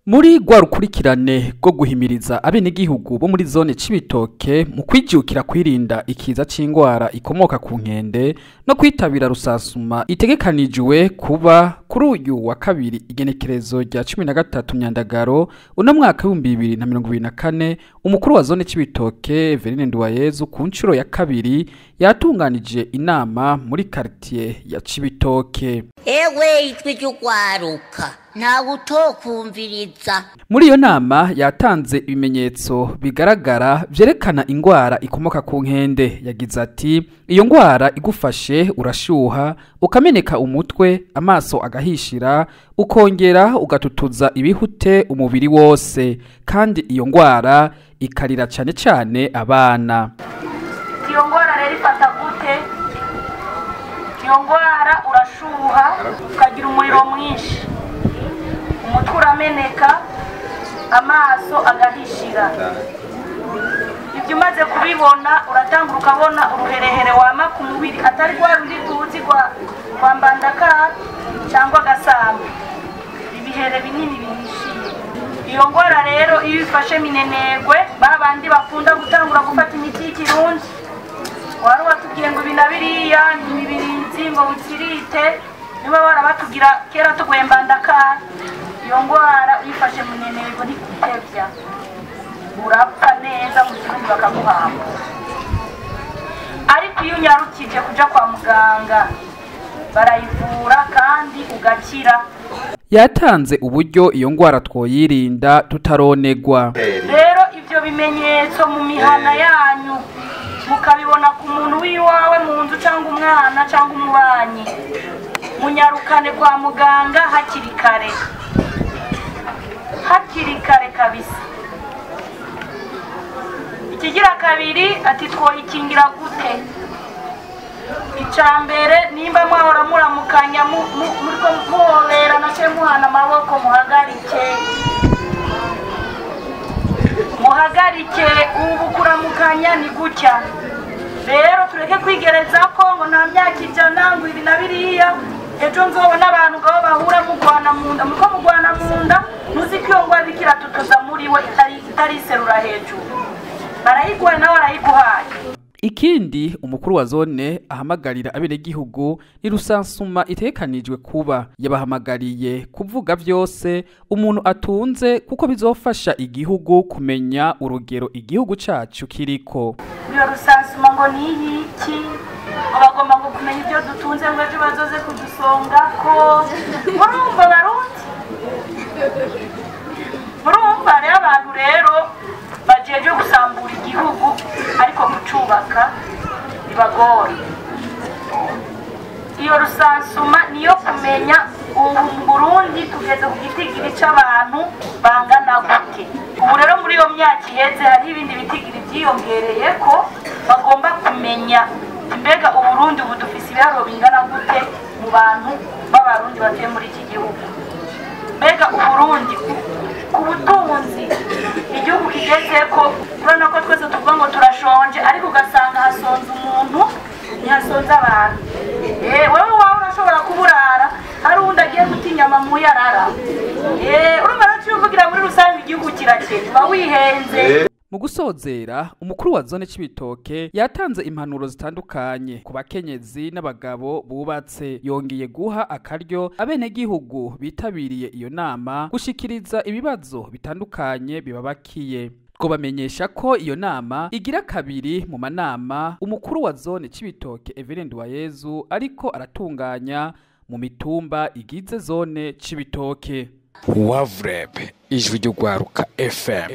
Muri rwa rukurikirane rwo guhimiriza abenegihugu bo muri zone Cibitoke mu kwijukira kwirinda ikiza c'ingwara ikomoka ku nkende no kwitabira rusasuma itegekanijwe kuba kuri uyu wa kabiri igenekerezo rya 13 Myandagaro uno mwaka 2024, umukuru wa zone Cibitoke Everine Nduwayezu ku nshuro ya kabiri yatunganije inama muri quartier ya Cibitoke. Ewe, ijwi ry'ugwaruka, ntawe utokumviriza. Muri iyo nama yatanze ibimenyetso bigaragara vyerekana ingwara ikomoka ku nkende. Yagize ati: "Iyo ngwara igufashe urashuha, ukameneka umutwe, amaso agahishira, ukongera ugatutuza ibihute umubiri wose, kandi iyo ngwara ikarira cane cane abana." Iyo ngwara rero ifata gute? Iyo ngwara urashuha, ukagira umuriro mwinshi, umutwe urameneka, amaso agahishira. Ibyo umaze kubibona, uratangura ukabona uruherehere wama ku mubiri, atari rwa rundi tuzi rwa mbandaka cyangwa agasambi, ibihere binini bihishiye. Iyo ngwara rero iyo ifashe minenegwe, ba bandi bakunda gutangura gufata imiti y'ikirundi, wari watubwiye ngo ibi na biriya ni imibirinzi ngo wikirite, niba warabatubwira kera tuguye mbandaka, iyo ngwara uyifashe munenegwe ntikutevya, urapfa neza mu kirundi bakaguhamba. Ariko iyo unyarukije kuja kwa muganga barayivura kandi ugakira. Yatanze uburyo iyo ngwara twoyirinda tutaronegwa. Rero ivyo bimenyetso mu mihana yanyu mukabibona ku muntu w'iwawe mu nzu cyangwa umwana cyangwa umubanyi, munyarukane kwa muganga hakiri kare, hakiri kare kabisa. Ikigira kabiri ati: "Twoyikingira gute?" Icya mbere, nimba mwahora muramukanya muriko muhoberana cyangwa muhana amaboko, muhagarike, muhagarike. Ubu kuramukanya ni gutya. Rero tureke kwigereza ko ngo nta myaka 100, ngo ibi na biriya. Ejo nzobona abantu ngabo bahura mugwana mu nda, muriko mugwana mu nda, muzi ko iyo ngwara iriko iratutuza muri we itariserura hejuru, barayiguhaye nawe arayiguhaye. Ikindi umukuru wa zone ahamagarira abenegihugu ni rusansuma itegekanijwe kuba. Yabahamagariye kuvuga vyose umuntu atunze, kuko bizofasha igihugu kumenya urugero igihugu cacu kiriko. Iyo rusansuma ngo ni iyiki? Ngo bagomba ngo kumenya ibyo dutunze, ngo ejo bazoze kudusonga ko. Murumva Barundi, murumva rero abantu rero bajeje gusambura igihugu, ariko kucubaka bibagora. Iyo rusansuma niyo kumenya ubu mu Burundi tugeze ku gitigiri c'abantu bangana gute. Ubu rero muri iyo myaka iheze hariho ibindi bitigiri vyiyongereye ko bagomba kumenya: mbega Uburundi ubu dufise ibiharuro bingana gute mu bantu b'Abarundi batuye muri iki gihugu? Mbega Uburundi ku butunzi igihugu kigezeko? Urabona ko twese tuvuga ngo turashonje, ariko ugasanga hasonze umuntu, ntihasonze abantu. Wewe wawe urashobora kuburara, hari uwundi agiye guta inyama mu yarara. Urumva rero uciye uvugira muri rusange igihugu kirakennye, uba wihenze. Mu gusozera, umukuru wa zone Cibitoke yatanze impanuro zitandukanye ku bakenyezi n'abagabo bubatse. Yongeye guha akaryo abenegihugu bitabiriye iyo nama gushikiriza ibibazo bitandukanye bibabakiye. Twobamenyesha ko iyo nama igira kabiri mu manama umukuru wa zone Cibitoke Everine Nduwayezu ariko aratunganya mu mitumba igize zone Cibitoke. Wavureb, ijwi ry'ugwaruka FM.